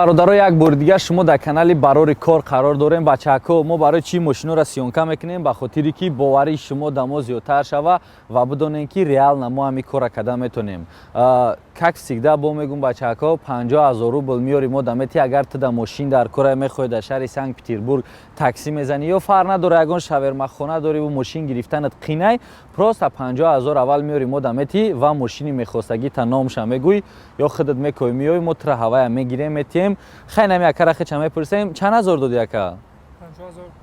Бародаро, як бори дигар шумо дар канали Барори кор қарор дорем. Бачаҳако, мо барои чӣ мошиноро съёмка мекунем? Ба хотире ки боварии шумо да мо зиёдтар шава ва бидонем, ки реально мо ҳамин корра карда метонем. Как всегда бо мегум, бачаҳако, 50 000 рубл меёри, мо да мети. Агар ту да мошин дар кора мехоҳӣ, дар шаҳри Санкт Петербург таксӣ мезанӣ ё фарқ надора, ягон шавермахона дорӣ, мошин гирифтанат қинай, просто 50 000 аввал меёри, мо да мети ва мошини мехостагита номша мегӯй ё худат мекоӣ, меёй, мо тура ҳавая мегирем, метиҳем. Хай, нами акара хеча мепурсем. Чанд ҳазор доди, ака?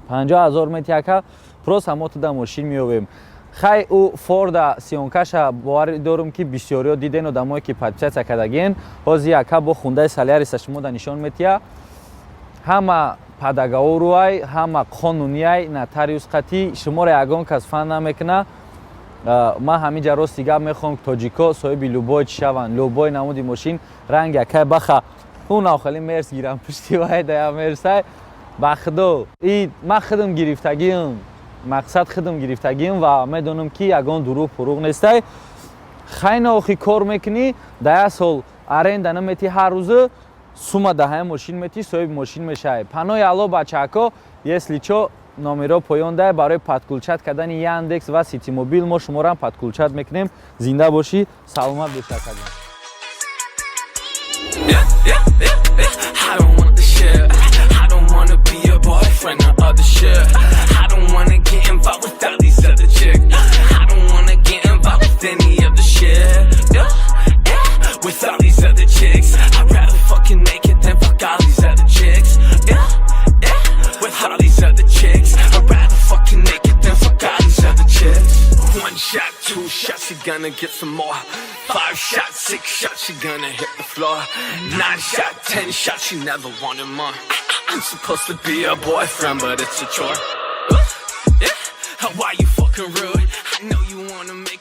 50 000 мети, ака, просто мо туда мошин меёвем. Хай, ӯ Форда съёмка ша боварӣ дорум, ки бисёриё диден, одамое ки подписаться кардагиен. Ҳозир ака бо хундаи Соляриса шумо да нишон метия. Ҳама по договору ай, ҳама қонуниай, нотариус қатӣ, шуморо ягон кас фан намекуна. Ман ҳаминҷа рости гап мехоҳам, тоҷико соҳиби любой чӣ шаванд, любой намуди мошин. Ранги акай баха ӯ хеле мерс гирам, пушти вай дая мерсай. Ба худо, и ман худам гирифтагиам, мақсад худам гирифтагиам ва медонам, ки ягон дурӯғ пурӯғ нестай. Хайна, охи кор мекунӣ, да як сол аренда наметӣ, ҳар рӯза сума даҳая мошин метӣ, соҳиби мошин мешавӣ. Панои Алло, бачаҳако. Если чо, номеро поён дай барои подключать кардани Яндекс ва Ситимобил. Мо шуморо подключать мекунем. Зинда бошӣ, саломат бошӣ, акаҷон. Yeah. I don't want the shit. I don't wanna be a boyfriend or other shit. I don't wanna get involved with all these other chicks. I don't wanna get involved with any other shit. Yeah. With all these other chicks. I'd rather fucking naked than fuck all these other chicks. Yeah. With all these other chicks. I'd rather fucking naked than fuck all these other chicks. One shot, two shots, she gonna get some more. Five shots, six shots, she gonna hit the floor. Nine shot, 10 shots, she never wanted more. I'm supposed to be a boyfriend, but it's a chore. Yeah, why you fucking rude? I know you wanna make